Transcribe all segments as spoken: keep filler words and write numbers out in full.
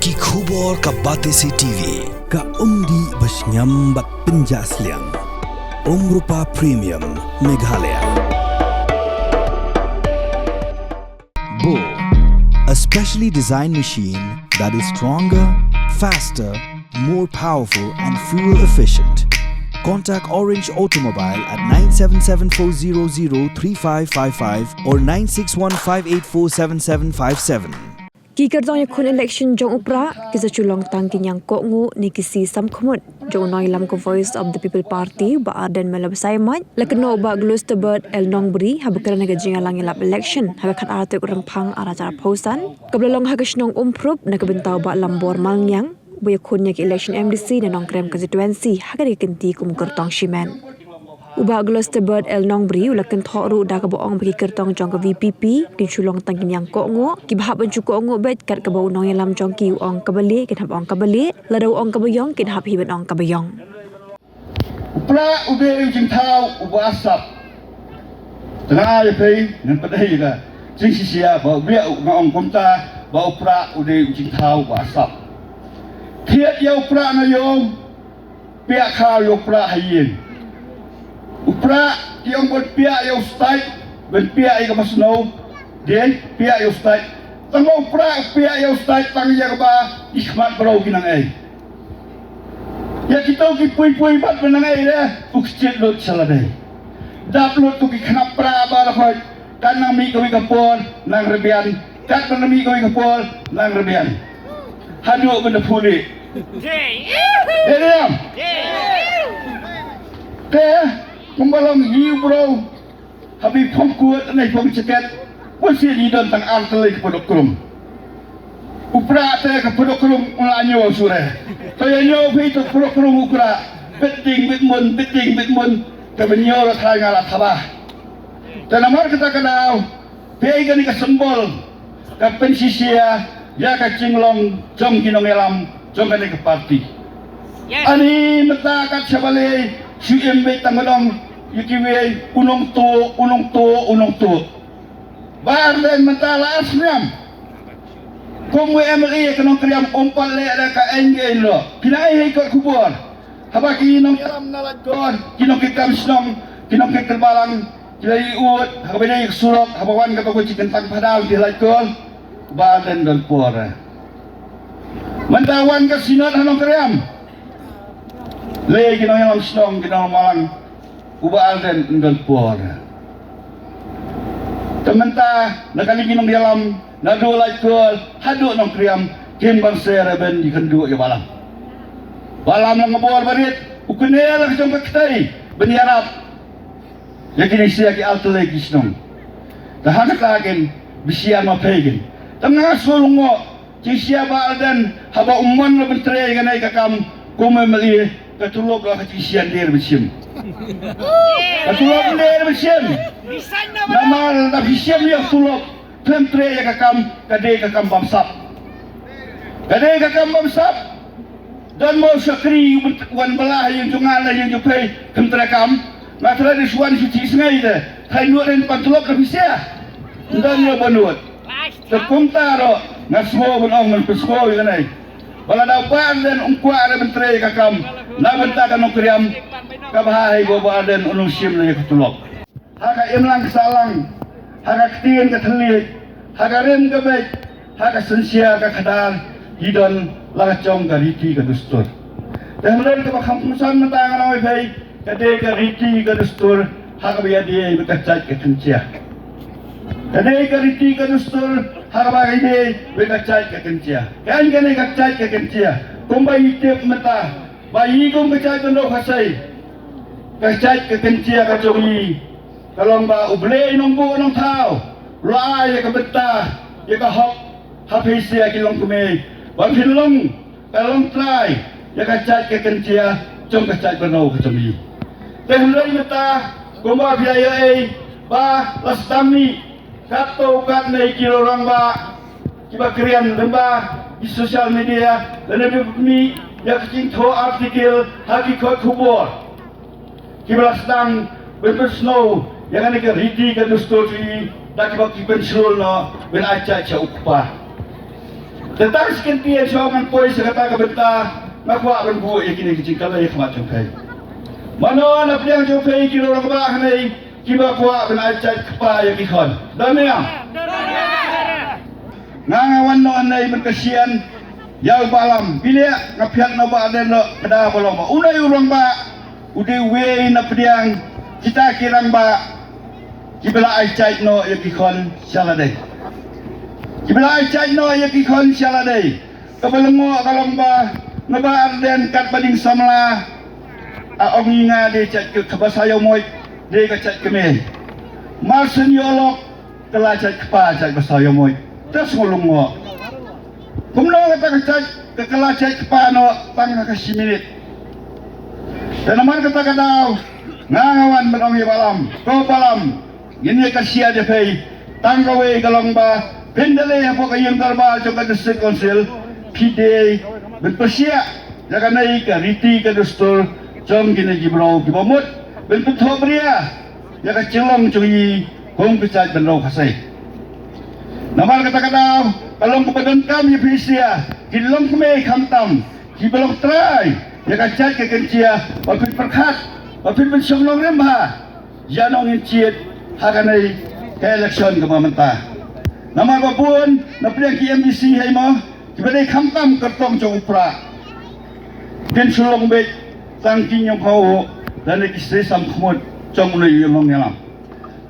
Ki khubor ka Batesi T V, ka umdih ba shngiam bad pynjah sliang. Umrupa Premium, Meghalaya. Bo, a specially designed machine that is stronger, faster, more powerful and fuel efficient. Contact Orange Automobile at nine seven seven four zero zero three five five five or nine six one five eight four seven seven five seven. Ki kyrtong ïakhun election jong u Prah ki sa shu long tang ki ñiang kohnguh ne ki sngi samkhmut jong u nongïalam ka Voice of the People Party, Bah Ardent Miller Basaiawmoit, la kynnoh u Bah Glusterbert L Nongbri haba kren ha ka jingïalang ïalap election ha ka khatar tarik Rymphang arhajar arphew san, kaba la long ha ka shnong Umphrup na ka bynta u Bah Lambor Malngiang, ba ïakhun ïa ka election M D C na Nongkrem constituency ha kane ka kynti kum u kyrtong shimet. U Bah Glusterbert L Nongbri u la kynthoh ruh da kaba ong ba ki kyrtong jong ka V P P kin shu long tang ki ñiang kohnguh kiba hap ban shu kohnguh beit, kat kaba u nongïalam jong ki u ong kaba lieh kin hap ong kaba lieh, lada u ong kaba ïong kin hap hi ban ong kaba ïong. U Prah u dei u jingthaw uba sap. Tang ïa phi ngan pynheh ïa ka jingshisha ba u biang, nga ong kumta, ba u Prah u dei u jingthaw uba sap. Thied ïa u Prah na ïew, piah khaw ïa u Prah ha ïing. U Prah ki ong ban piah ïa u stait, ban piah ïa kaba sniew, dei piah ïa u stait. Tang ba u Prah u piah ïa u stait tang ïa kaba ki khmat briew ki nang ei. Ïa kito ki pui pui bad ba nang ei de, u kjit lut sha lade. Dap lut u ki khnap Prah ba la khot, kan nang mih kawei ka por nang rbian, kat ba nang mih kawei ka por nang rbian. Haduh ban da puli. Dei dei. Te kumba long ïa u briew, haba i phong kut ne i phong jaket, bun sien i don tang ar tylli ka puduk krum. U Prah te ka puduk krum u la ñiew shuh re. To ïa ñiew phi to puduk krum u Prah. Bit ding bit mun, bit ding bit mun. Te ban ñiew la thai nga la thaba. Te namar kata ka daw, phi ai kane ka symbol ka pynshisha ïa ka jinglong jong ki nongïalam jong kane ka party. Ani mynta kat shaba lei shu im beit tang ba dang ïa kiwei u nongtuh, u nongtuh, u nongtuh. Bah Ardent mynta la ar snem kum u M L A ka Nongkriam, um pat leh da ka eng eng lo. Phi nang ai ha i kot khubor. Haba ki nongïalam na Laitkor, ki nongkitkam shnong, ki nongkitkam balang, ki la ïoh ha kaba dei ka surok, haba wan kata ka jingkyntang phadar ki Laitkor, Bah Ardent don por. Mynta wan ka Synod ha Nongkriam, lei ki nongïalam shnong, ki nongbalang, u Bah Ardent un don por. Te mynta na kane ki nongïalam naduh Laitkor haduh Nongkriam kim banse re ban ïakynduh ïa balang. Balang la nga bor barit, u kane la ka jong ka ktai ban ïarap ïa kine sha ki ar tylli ki shnong. Te ha kata kin bisian ma phi kin. Te nga shu lyngngoh, jingshisha Bah Ardent, haba u mon la ban trei ïa kane ka kam kum u M L A, ka tulop la ka jingshisha der ban shim. Ka tulop der ban shim. Namar da phi shim ïa ka tulop, phi trei ïa ka kam, ka dei ka kam bamsap. Ka dei ka kam bamsap. Don mo u shakri wan bylla ha ïing jong nga ne ha ïing jong phi, phi trei kam. Nga trei da shuwa shi sngi de. Thai nuh ren pan tulop da phi shah. Don ïa ba nud. Te kumta ruh nga sngew ban ong, ngan pynsngew ïa kane. Ba lada u Bah Ardent um kwah re ban trei ka kam na bynta ka Nongkriam, ka bha hi ba u Bah Ardent un ym shim ïa ka tulop. Ha ka imlang ka sahlang, ha ka ktien ka thylliej, ha ka rim ka beit, ha ka synshar ka khadar, ki don la ka jong ka riti ka dustur. Te hynrei kaba kham kongsan mynta ngan ong ïa phi, ka dei ka riti ka dustur ha kaba ïadei bad ka jait ka kynja. Ka dei ka riti ka dustur ha kaba ïadei bad ka jait ka kynja. Kaei kane ka jait ka kynja? Kumba ngi tip mynta ba ngi kum ka jaitbynriew Khasi, ka jait ka kynja ka jong ngi ka long ba U Blei Nongbuh Nongthaw u la ai ïa ka bynta, ïa ka hok ha phi sha ki longkmie ba phin long, ka long trai ïa ka jait ka kynja jong ka jaitbynriew ka jong ngi. Te hynrei mynta kumba phi ïohi ba la sdang mih katto katne ki rangbah kiba kren lyngba ki social media lane ba pynmih ïa ka jingthoh article ha ki kot khubor, kiba la sdang ban pynsngew ïa kane ka riti ka dustur jong ngi da kiba ki pynshlur noh ban ai jait sha u kpa. Te tang shi kyntien shuwa ngan poi sha kata ka bynta, nga kwah ban buh ïa kine ki jingkylli ha khmat jong phi. Mano na pdiang jong phi ki rangbah hangne kiba kwah ban ai jait kpa ïa ki khon? Don ne em? Nga nga wan noh hangne ban kyrshan ïa u Bah Lam. Phi leh, nga phiat na u Bah Ardent noh, ka da ba long ba une u rangbah u dei uwei na pdiang kita ki rangbah kiba la ai jait noh ïa ki khon sha lade. Kiba la ai jait noh ïa ki khon sha lade. Kaba lyngngoh ka long ba na Bah Ardent katba ding samla, a ong ïa nga dei jait ka, kaba sa ïoh moit dei ka jait kmie. Mar shen ïoh lok ka la jait kpa, jait ba sa ïoh moit. Te sngewlyngngoh. Kumno kata ka jait ka, ka la jait kpa noh tang ha ka shi minit? Te namar kata ka daw nga nga wan ban ong ïa Bah Lam, ko Bah Lam, ngin ïa kyrshan ïa phi. Tang kawei ka long ba phin da leit hapoh ka ïing dorbar jong ka District Council, phi dei ban pyrshah ïa kane ka riti ka dustur jong kine ki briew kiba mut ban pynthohbria ïa ka jinglong jong ngi kum ka jaitbynriew Khasi. Namar kata ka daw ka long kaba donkam ïa phi sha ki longkmie khamtam kiba long trai ïa ka jait ka kynja, ba phin pyrkhat, ba phin pynshong nongrim bha ïa nongin jied ha kane ka election kaba mynta. Namar ba bun na pdeng ki M D C hi mo kiba dei khamtam kyrtong jong u Prah, kin shu long beit tang ki ñiewkhaw lane ki shisha khmut jong une u ïalong ïalam.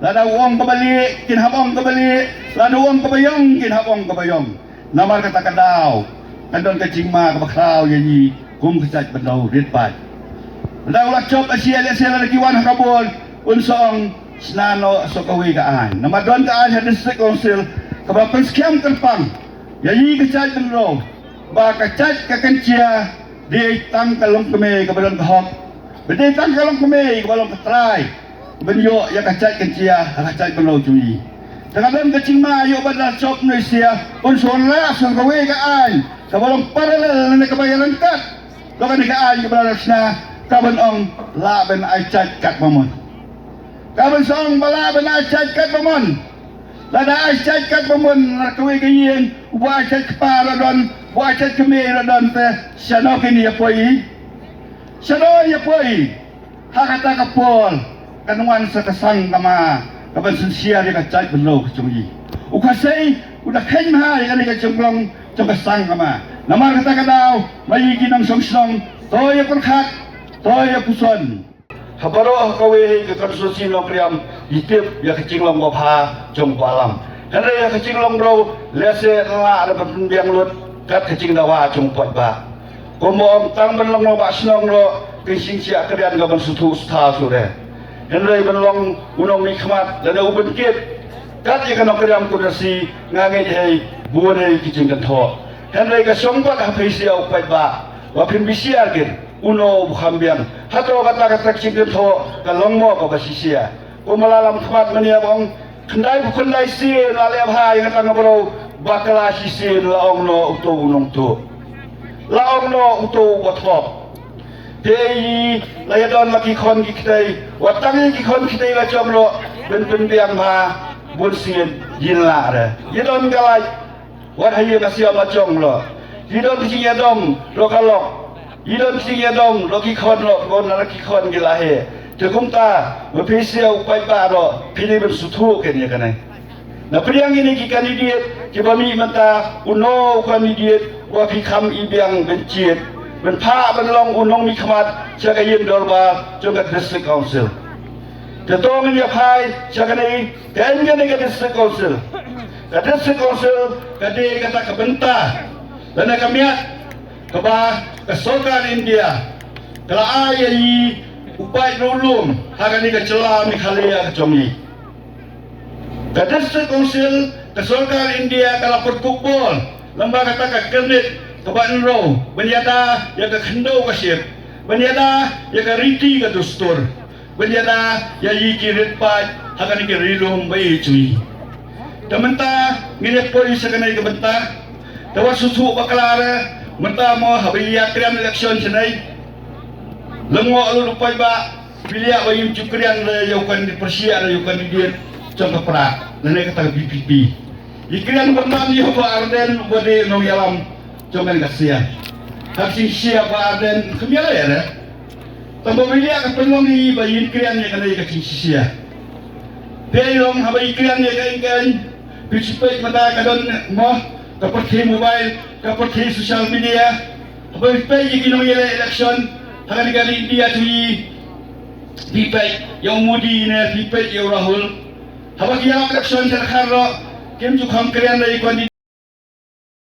Lada u ong kaba lieh kin hap ong kaba lieh, lada u ong kaba ïong kin hap ong kaba ïong. Namar kata ka daw kan don ka jingma kaba khraw ïa ngi kum ka jaitbynriew rit paid. Lada u la jop ha C L S A lada ki wan ha ka bor, un sa ong shna noh sa kawei ka aiñ. Namar don ka aiñ ha District Council kaba pynskhem kyrpang ïa ngi ka jaitbynriew ba ka jait ka kynja dei tang ka longkmie kaba don ka hok, ba dei tang ka longkmie kaba long ka trai ban ïoh ïa ka jait kynja ha ka jaitbynriew jong ngi. Te ka don ka jingma ïoh ba la jop ne sia, un sa lah sa kawei ka aiñ kaba long parallel ne kaba ïaryngkat da kane ka aiñ kaba la shna, kaban ong lah ban ai jait katba mon. Kaban sa ong ba lah ban ai jait katba mon. Lada ai jait katba mon na kawei ka ïing, uba ai jait kpa ruh don, uba ai jait kmie ruh don, te shano kin ïa poi? Shano ïa poi? Ha kata ka por kan wan sa ka sang kama kaban synshar ïa ka jaitbynriew ka jong ngi. U Khasi u da kheiñ bha ïa kane ka jinglong jong ka sang kama. Namar kata ka daw, ma ngi ki nongshong shnong, to ïa pyrkhat, to ïa puson. Ha baroh ha kawei ka constituency Nongkrem ngi tip ïa ka jinglong babha jong u Bah Lam. Hynrei ïa ka jinglong briew lehse la da ban pynbiang lut kat ka jingdawa jong u paidbah. Kumba ong, tang ban long nongbah shnong ruh ka jingshisha kren ka ban sngewthuh sngewthuh shuh re. Hynrei ban long u nongmihkhmat lane u bynkit kat ïa ka Nongkrem constituency, nga ngeit hi bun hi ki jingkynthoh. Hynrei ka shong pat ha phi sha u paidbah ba phin bishar kin uno uba kham biang. Hato kata kata ka jingkynthoh ka long mo kaba shisha? Kumba la lam khmat mynne ba ong, khyndai phew khyndai sien la leh bha ïa kata ka briew, bakla shisien la ong noh uto u nongtuh, la ong noh uto uba thok. Te i la ïa don la ki khon ki kti, wat tang ïa ki khon ki kti la jong ruh, ban pynbiang bha bun sien ïa la re. Ïa don ka lait, wat ha ïing ha sem la jong ruh. Ïa don ki jingïadom ruh ka lok. Ïa don ki jingïadom ruh ki khon ruh, bun na ki khon ki la heh. Te kumta, ma phi sha u paidbah ruh, phi dei ban sngewthuh kin ïa kane. Na pdiang ïa kine ki candidate kiba mih mynta, uno u candidate uba phi kham i biang ban jied, ban phah ban long u nongmihkhmat sha ka ïing dorbar jong ka District Council. Te to ngin ïa phai sha kane, ka ïing kane ka District Council. Ka District Council ka dei kata ka bynta lane ka miat kaba ka sorkar India ka la ai ïa i u paid riewlum ha kane ka jylla Meghalaya ka jong i. Ka District Council ka sorkar India ka la pyrkuk bor lamba kata ka kyrnit kaba hynriew ban ïada ïa ka khyndew ka ship, ban ïada ïa ka riti ka dustur, ban ïada ïa i ki rit paid ha kane ka ri lum ba i jong i. Te mynta ngin ïa poi sha kane ka bynta. Te wat shu shu bakla re, mynta mo haba ïa kren election shane, lyngngoh lut u paidbah, phi ïa ba ïa ju kren re ïa u kan pyrshah re ïa u candidate jong ka Prah lane kata ka V P P. Ïa kren ba man ïa Bah Ardent ba dei u nongïalam jong kane ka shnong. Hap shisha Bah Ardent kham ïaleh re. Tang ba ïa ka pynlong ïa ba ïa kren ïa kane ka shisha. Phi long haba ïa kren ïa ka ing ka ing. Phi peit mynta ka don mo ka pyrthei mobile, ka pyrthei social media. Haba phi peit ïa ki nongïaleh election ha kane ka India tu ïa phi peit ïa u Modi ne phi peit ïa u Rahul. Haba ki ïaleh election sha khar ro kim ju kham kren ïa ka